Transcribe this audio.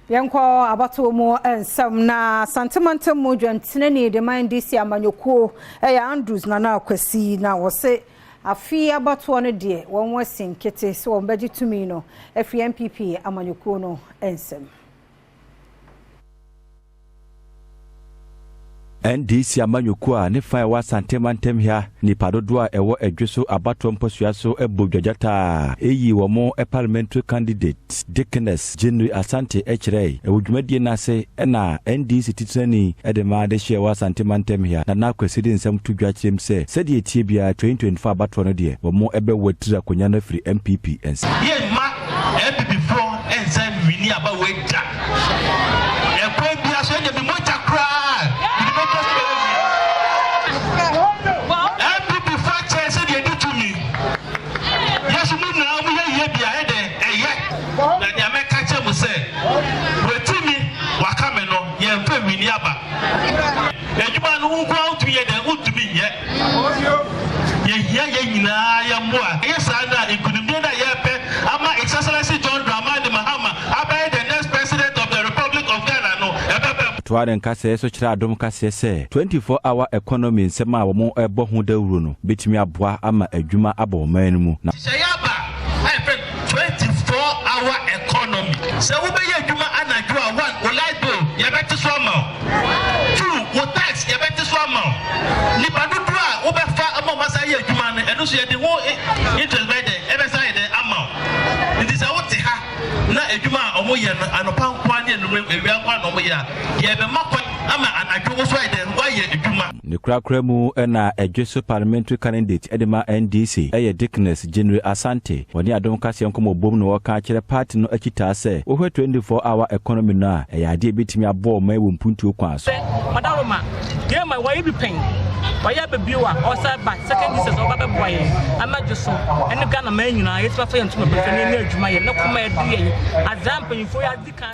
Yɛnkɔ abatoɔ mu nsɛm na Asante mantam mu dwantenani de ma NDC amanyɔkuo yɛ Andrews Nana Akwasi na wɔse afe abatoɔ no deɛ wɔn asi nkete sɛ wɔn bɛgye tumi no afiri NPP amanyɔkuo no nsam. NDC amanyɔkuo a ne fa a ɛwɔ Asante mantam ha nnipa dodoɔ a ɛwɔ Adwo abatoɔ mpɔsua so bɔ dwagyata ɛyi wɔn parliamentary candidate Dickness January Asante kyerɛe. Ɛwɔ dwumadie no ase ɛna NDC titenani de maa de hyɛ ɛwɔ Asante mantam ha Nana Akwasi de nsɛm to dwa kyerɛm sɛ sɛdeɛ tie biara 2024 abatoɔ no deɛ wɔn ɛbɛwɔ tiri akonnwa no afiri NPP nsa. Yɛmma NPP foɔ nsa nwini aba wei da. Ɛkwan bia so ɛnyɛ bi mogya koraa mede bɛtɔ so bɛyɛ wie. NPP foɔ kyɛn sɛ deɛ ɛdi tumi. Yɛso mu nyinaa mo yɛ yie bia ɛdɛ ɛyɛ. Na nea mɛka kyerɛ mo sɛ wɔatumi waka me no yɛmfa nwini aba. Adwuma no wo nko ara wotumi yɛ dɛ wontumi nyɛ. Yɛhia yɛn nyinaa yɛ mmoa. Ɛyɛ saa na nkunimdie no a yɛrepɛ ama His Excellency John Dramani Mahama abɛyɛ the next president of the Republic of Ghana no ɛbɛbɛ. Toa ne nkasɛɛ so kyerɛ Adom kaseɛ sɛ 24 hour economy nsɛm a wɔn ɛbɔ ho dawuro no bɛtumi aboa ama adwuma abɔ ɔman no mu. Na Nhyehyɛeɛ aba a yɛfrɛ no 24 hour economy. Sɛ wobɛyɛ adwuma anadwo a, one, wo light bill yɛbɛte so ama wo. Two, wo tax yɛbɛte so ama wo. Nipa dodoɔ a wobɛfa ama wɔn asan ayɛ adwuma no, ɛno nso yɛde ho interest bɛyɛ dɛ ɛbɛsan ayɛ dɛ ama wo. Nti sɛ wote ha na adwuma a wɔyɛ no anɔpa nko ara ne anwummerɛ awia nko ara na wɔyɛ a, yɛbɛma kwan ama anadwo wo so ayɛ dɛ woayɛ adwuma. Ne korakora mu na Adwo parliamentary candidate de ma NDC ɛyɛ Dickness January Asante. Wɔne Adom kaseɛ nkɔmmɔ bom na wɔka akyerɛ party no akyitaa sɛ wohwɛ 24 hour economy no a ɛyɛ adeɛ a ɛbɛtumi aboa ɔman wɔ mpuntuo kwan so. Madaroma yɛn ma wɔyɛ bi pɛn wɔyɛ abɛbio a ɔsɛ ba second Jesus ɔba bɛboa yɛn ama gye so ɛne Ghana man nyinaa yɛtumi afa yɛn ntoma pɛfɛ ne ɛne adwuma yɛ ne kɔma yɛde yɛn adza mpanyinfoɔ yɛ adi kan.